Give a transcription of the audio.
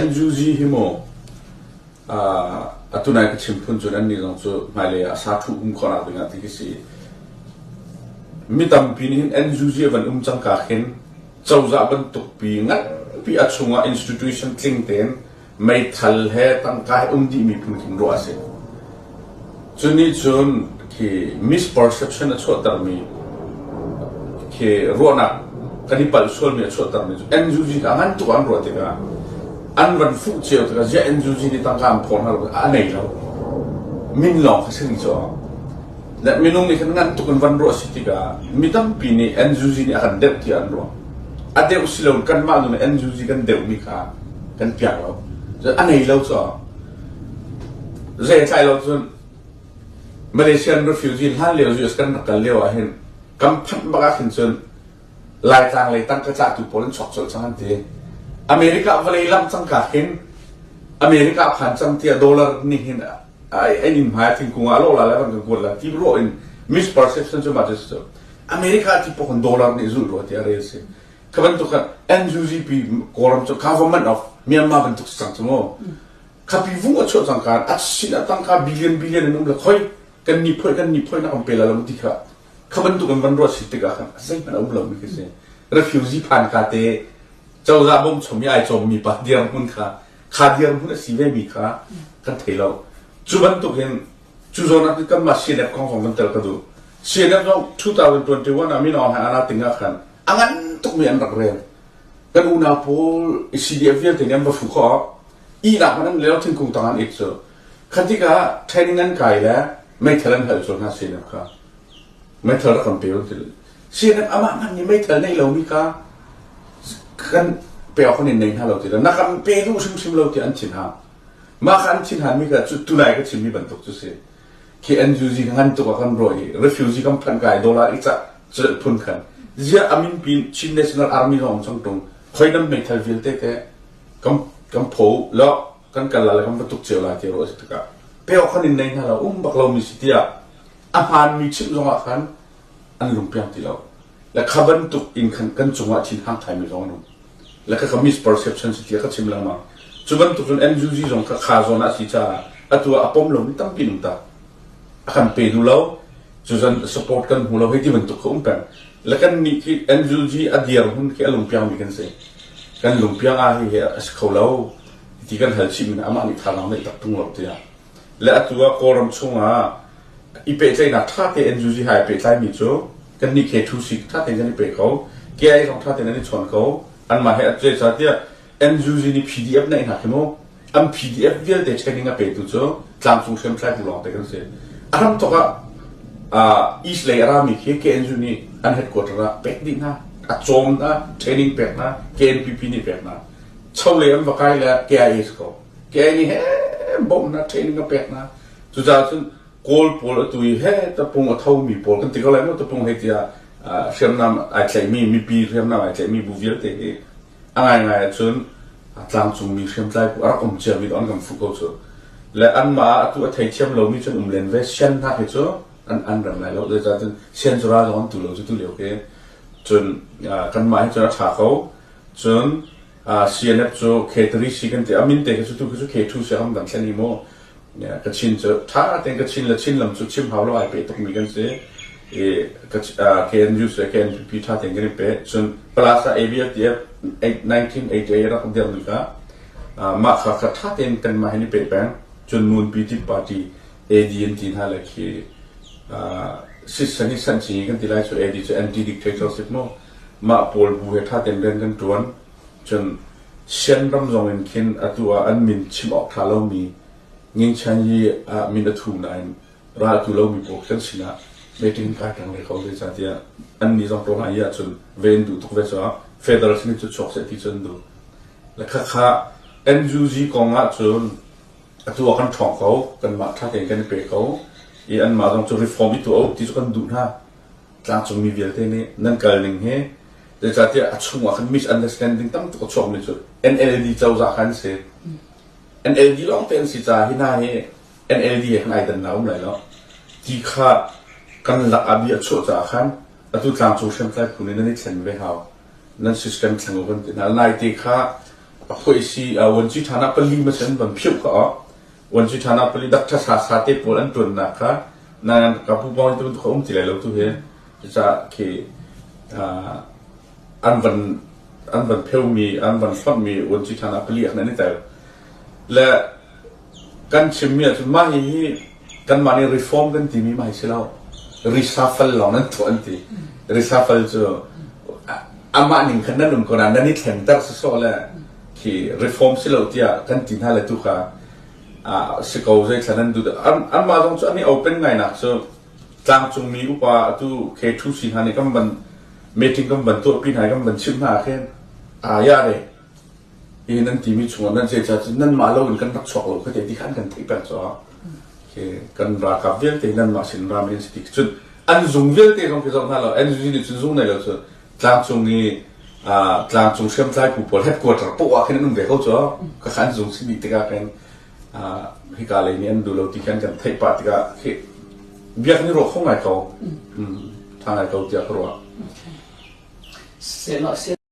NUG hi mu atu nai ka chim phun cun annih zong cu hmailei ah sa thuh um khawhnak ding ah ti khi si. Mi tampi nih hin NUG a van um cangka khin cozah bantuk pi nganpi a chungah institution tling tein meithal he tangka he um dihmi phun khin ruah a si. Cu nih cun khi misperception a chuahtermi khi ruahnak kan i palh sualmi a chuahtermi cu NUG kha a ngan tuk an ruah tikah an van fuh cio tikah ziah NUG nih tangka an phawr hna lo a nei lo. Min lawng kha si rih cu. Le minung nih khan ngan tuk in van ruah si tikah mi tampi nih NUG nih a kan deuh tiah an ruah. A deuh si lo kanmah nu nih NUG kan deuhmi kha kan piak lo. A nei lo cu. Zei tlai lo cun Malaysian refugee hlan lio US kan rak kal lio ah hin kan phanh bak ah khin cun Laitlang lei tangka cahtu pawl an chuak colh cang an ti. America vawlei lamh cangka khin America phan cang tiah dollar nih hin an inn hmai thingkung ah lawh la le van kan kuat la ti ruah in misperception cu mah cu America ti pawh dollar nih zulh rua tiah rel si. Kha bantuk khan NUGP Kawlram cu government of Myanmar bantuk si cang cu mu. Khapi vung a chuah cangka a sin ah tangka billion billion in um le khoi kan ni phoi kan ni phoi na kan pe la lo ti kha kha bantuk in van ruah si tikah khan zeihmanh a um lo mi khi si. Refugee phan ka te cozah bawm chom i ai cawm mi pa dirhmun kha kha dirhmun a si ve mi kha kan thei lo. Cu bantuk in cu zawn ah kanmah CNF kong zong van tel ka duh. CNF zong 2021 ah min Aung Hlaing ana ting ah khan a ngan tukmi an rak rel. Kan unau pawl CDF vialte nih an va fuh khawh. Ihnak hmanh an leo thingkung tang an it cu. Kha tikah training an kai le meithal an hal cu hna CNF kha. Meithal rak kan pe ti. CNF amah hmanh nih meithal nei lomi kha kan pe awk kan in nei hna lo ti na kan pe duh hrimhrim lo ti an thin hang. Mah kha an thin hanmi kha cu tunai ka chimmi bantuk cu si. Khi NUG ngan tuk ah kan ruah i refugee kan phanh kai dollar i cah phun khan. Ziah amin pin Chin National Army zong chang tung khoi nam meithal vialte te kan kan pho lo kan kal la le kan va tuk cio lai ti ruah si tikah pe awk khan in nei hna lo um bak lomi si tiah a hmaanmi chimh zongah khan an lungpiang ti lo le kha bantuk in khan kan cungah thin hang thaimi zong an um le kha kha misperception si tiah ka chim lengmang cu bantuk cun NUG zong kha kha zawn ah si caah atu ah a pom lomi tampi um ta a kan pe duh lo cu zan support kan hmu lo hei ti bantuk kha um peng le kan nih khi NUG a dirhmun khi a lungpiang mi kan si kan lungpiang ah hi a si kho lo ti kan hal chih mi amah nih thazaang neih tak tung lo tiah le atu ah Kawlram chungah i pehtlaihnak ṭha te NUG hai pehtlai mi cu kan nih K2C ṭha tein kan i pe ko KI zong ṭha tein an i chawn ko anmah he a zeicahtiah NUG nih PDF neih hna khi mu an PDF vialte training a petu cu tlangcung hriamtlai bu lawng te kan si. A hramthawk ah East lei a rami khi KNU nih an headquarter ah pek dih hna, a cawm hna, training pek hna, KNPP nih pek hna. Cho lei an va kai le KIA si ko. KIA nih he bawmh hna, training a pek hna. Cucaah cun Kawl pawl atu i he tapung a thomi pawl kan ti ko lai maw tapung hei tiah hriamnam ai tlaihmi mipi hriamnam ai tlaihmi bu vialte hi A ngaingai ahcun tlangcungmi hriamtlai a rak um ciami an kan fuh ko cu. Le anmah ah atu a theithiam lomi cu an um len ve. Sian hna khi cu an an rem lai lo. Zeicah cun sian cu ral zong an tu lo cu tu lio khi. Cun kanmah hi cun a ṭha ko. Cun CNF cu K3 C kan ti. A min te khi cu tu khi cu K2 C kan van thlen hi mu. Kachin cu ṭha tein Kachin le Chin lam cu chim hau lo ai peh tukmi kan si. I KNU le KNPP ṭha tein kan i peh. Cun Plaza ABFDF 1988 rak dirmi kha mah kha kha ṭha tein kanmah hin i peh peng. Cun Nunpi Tip Party AD an ti hna le khi Sissan hi san ci kan ti lai cu AD cu anti-dictatorship mu. Mah pawl bu he ṭha tein rian kan ṭuan. Cun Shan ram zong in khin atu ah an min chim awk ṭha lomi Ngingchan hi ah min a thu nain ral tu lomi pawl kan sinah meeting kai peng ve ko zeicahtiah annih zong tuah hna ahcun ve an duh tuk ve caah federal sin cu chuak seh ti cu an duh. Le khakha NUG kong ah cun atu ah kan ṭhawng ko kanmah ṭha tein kan i pe ko i anmah zong cu reform i tuah u ti cu kan duh hna. Tlangcungmi vialte nih nan kal ning hi zeicahtiah a chungah khan misunderstanding tam tuk a chuakmi cu NLD cozah khan si. NLD lawng te an si caah hi hna hi NLD he khan ai dannak um lai lo. Ti kha kan lak ah bia a chuah caah khan atu tlangcung hriamtlai phu nih nan i thlen ve hau. Nan system thleng u kan ti hna. Naite kha A phuaisi vuanci ṭhan ah pali ma an van phiuh kha aw. Vuanci ṭhan ah pali Dr. Sa Sa te pawl an ṭuannak kha na ka pu pawng tu kha um ti lai lo tu hi. Cucaah khi an van an van pheumi an van hlonhmi vuanci ṭhan ah pali ah khan an i tel. Le kan chimmi ahcun mah hihi kanmah nih reform kan timi mah hi si lo. Reshuffle lawng nan tuah an ti. Reshuffle cu amah ning khan nan um ko nain nan i thlenter sawsawh le khi reform si lo tiah kan ti hna le tu kha si ko zeithla nan duh. Anmah zong cu an i open ngainak cu tlangcungmi upa atu K2C hna nih kan van meeting kan van tuahpi hna i kan van chimh hna ah khin ya re hi nan timi chungah nan zeicah cun nanmah lo in kan rak chuak lo kha te ti kha an kan theih peng caah kan ralkap vialte nanmah sin rami an si ti cun an zung vialte zong khi zoh hna lo NUG nih cun zung nei lo cu tlangcung i tlangcung hriamtlai phu pawl headquarter poah ah khin an um ve ko cu ka kha an zung si dih tikah khin hika lei nih an duh lo ti khan kan theih pah tikah khi biak ni ruah kho ngai ko tha ngai ko tiah ka ruah. Siseh.